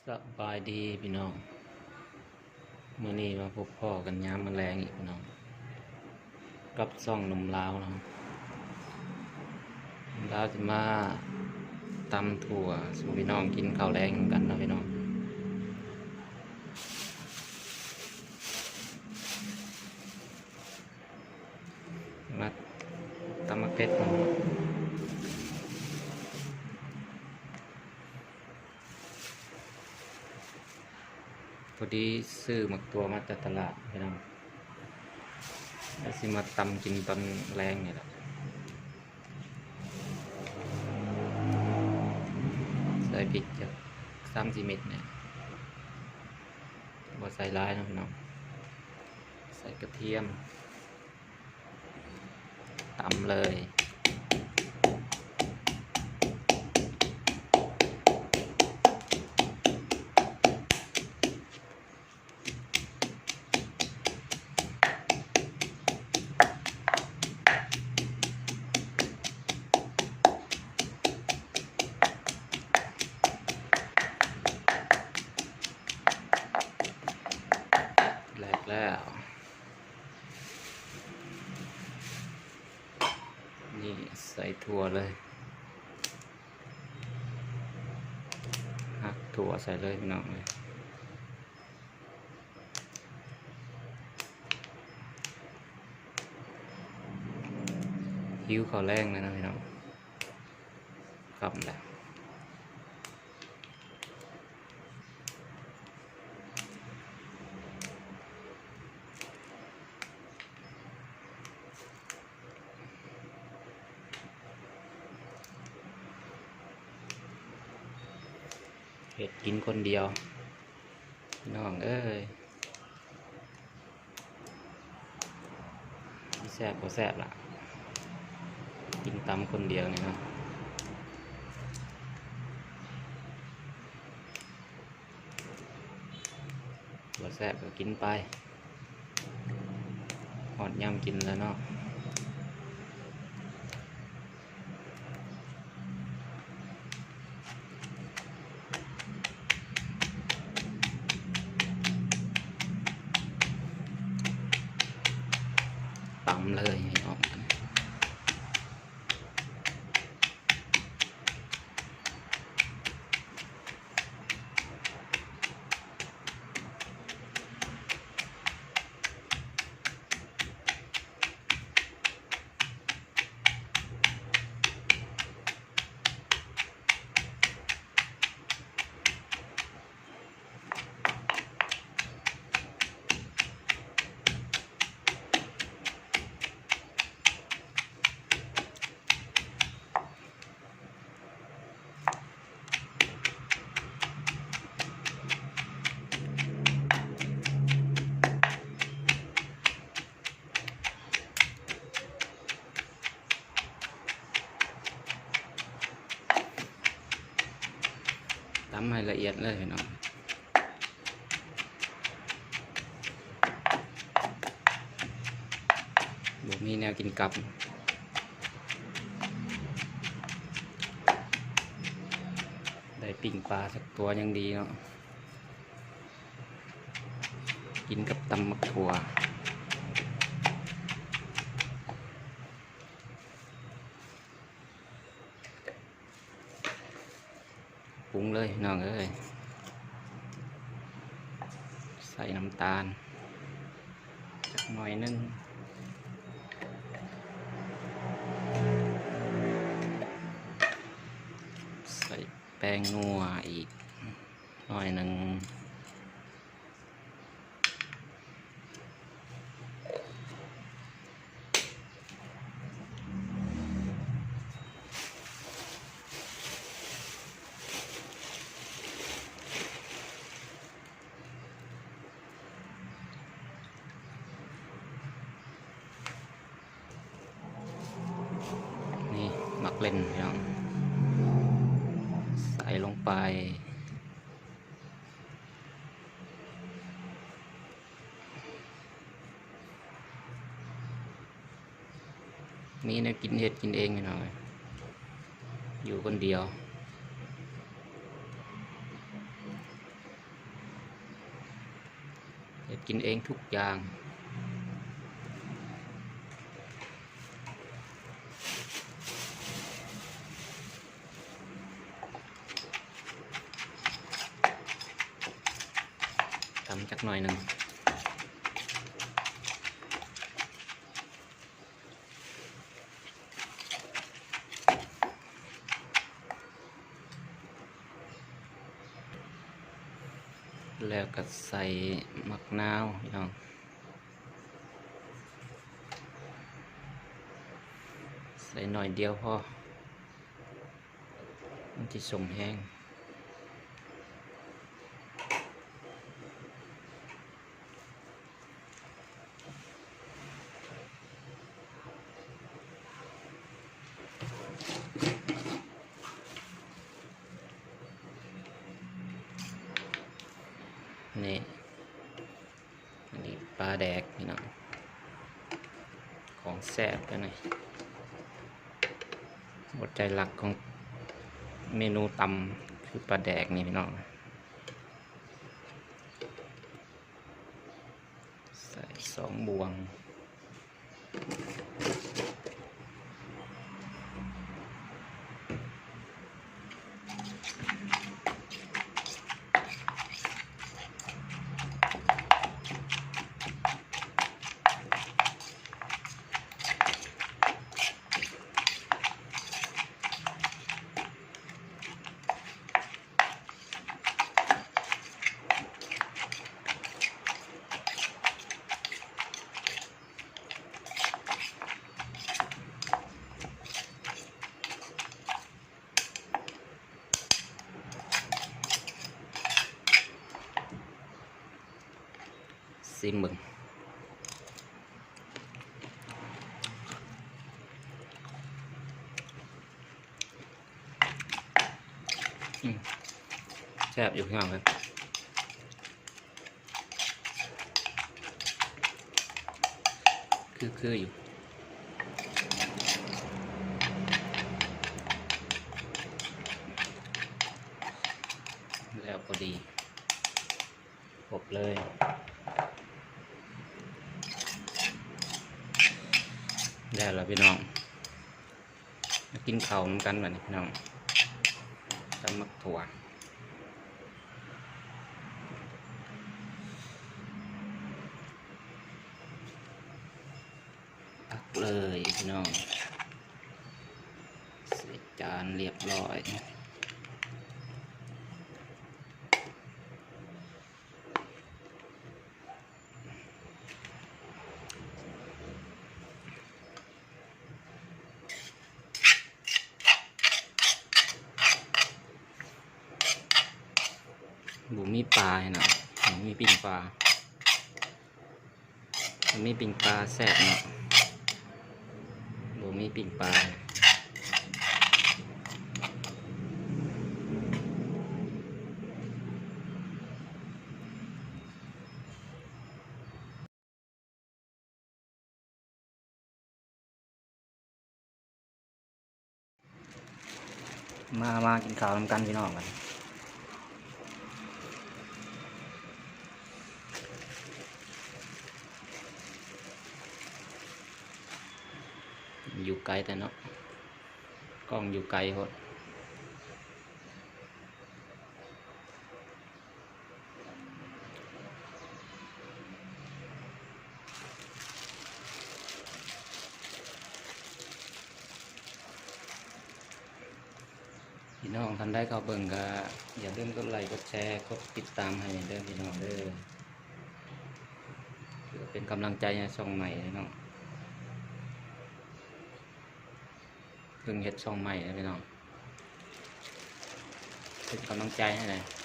ສະບາຍດີພີ່ນ້ອງ, ມື້ນີ້ມາພົບພໍ້ກັນຍາມມື້ແລງອີກພີ່ນ້ອງ ກັບຊ່ອງໜຸ່ມລາວເນາະ. ລາວຊິມາຕຳຖົ່ວສູ່ພີ່ນ້ອງກິນເຂົ້າແລງນຳກັນເນາະພີ່ນ້ອງ. ມາຕຳໝາກເຜັດກ່ອນ. ພໍດີຊື້ໝາກຖົ່ວມາຈາກຕະຫຼາດພີ່ນ້ອງ, ແລ້ວຊິມາຕຳກິນຕອນແລງນີ້ແຫຼະ. ໃສ່ພິກຈັກສາມສີ່ເມັດນີ້, ບໍ່ໃສ່ຫຼາຍເນາະພີ່ນ້ອງ. ໃສ່ກະທຽມ. ຕຳເລີຍ. ແຫຼກແລ້ວ. ນີ້ໃສ່ຖົ່ວເລີຍ, ຫັກຖົ່ວໃສ່ເລີຍພີ່ນ້ອງເອີຍ. ຫິວເຂົ້າແລງແລ້ວນະພີ່ນ້ອງ, ຄ່ຳແລ້ວ. ເຮັດກິນຄົນດຽວພີ່ນ້ອງເອີຍ. ຊິແຊບບໍ່ແຊບລະ ກິນຕຳຄົນດຽວນີ້ເນາະ. ບໍ່ແຊບກໍກິນໄປ, ຮອດຍາມກິນແລ້ວເນາະ. ຕຳເລີຍພີ່ນ້ອງ. ຕຳໃຫ້ລະອຽດເລີຍພີ່ນ້ອງ. ບໍ່ມີແນວກິນກັບ, ໄດ້ປີ້ງປາສັກຕົວຍັງດີເນາະ, ກິນກັບຕຳໝາກຖົ່ວ. ປຸງເລີຍພີ່ນ້ອງເອີຍ, ໃສ່ນ້ຳຕານຈັກໜ້ອຍໜຶ່ງ, ໃສ່ແປ້ງນົວອີກໜ້ອຍໜຶ່ງ. ນີ້ໝາກເລັ່ນພີ່ນ້ອງ, ໃສ່ລົງໄປ. ມີແນວກິນເຮັດກິນເອງພີ່ນ້ອງເອີຍ, ຢູ່ຄົນດຽວ. ກິນເອງທຸກຢ່າງ. ຕຳຈັກໜ້ອຍໜຶ່ງ. ແລ້ວກໍໃສ່ໝາກນາວ ພີ່ນ້ອງ, ໃສ່ໜ້ອຍດຽວພໍ ມັນຊິສົ້ມແຮງ. ນີ້ ອັນນີ້ປາແດກ ພີ່ນ້ອງ, ຂອງແຊບເດ້ນີ້. ຫົວໃຈຫຼັກຂອງເມນູຕຳຄືປາແດກນີ້ ພີ່ນ້ອງ. ໃສ່ສອງບ່ວງ. ຊີມເບິ່ງ. ອືມ ແຊບຢູ່ ພີ່ນ້ອງເອີຍ. ຄື ຄືຢູ່. ແລ້ວພໍດີ ຄົບເລີຍ. ແລ້ວລະພີ່ນ້ອງ. ມາກິນເຂົ້ານຳກັນບັດນີ້ພີ່ນ້ອງ, ຕຳໝາກຖົ່ວ. ຕັກເລີຍພີ່ນ້ອງ, ໃສ່ຈານລຽບຮ້ອຍ. ບໍ່ມີປາໃຫ້ນະ, ບໍ່ມີປີ້ງປາ. ມີປີ້ງປາແຊບເນາະ, ບໍ່ມີປີ້ງປາ. ມາ ມາກິນເຂົ້ານຳກັນພີ່ນ້ອງບັດນີ້. ຢູ່ໄກແທ້ເນາະ, ກ້ອງຢູ່ໄກໂພດ. ພີ່ນ້ອງທ່ານໃດເຂົ້າເບິ່ງກໍຢ່າລືມກົດໄລ ກົດແຊ ກົດຕິດຕາມໃຫ້ເດີພີ່ນ້ອງເດີ, ເພື່ອເປັນກຳລັງໃຈໃຫ້ຊ່ອງໃໝ່ເນາະ. ເພິ່ງເຮັດຊ່ອງໃໝ່ເດີພີ່ນ້ອງ, ເປັນກຳລັງໃຈໃຫ້ແດ່.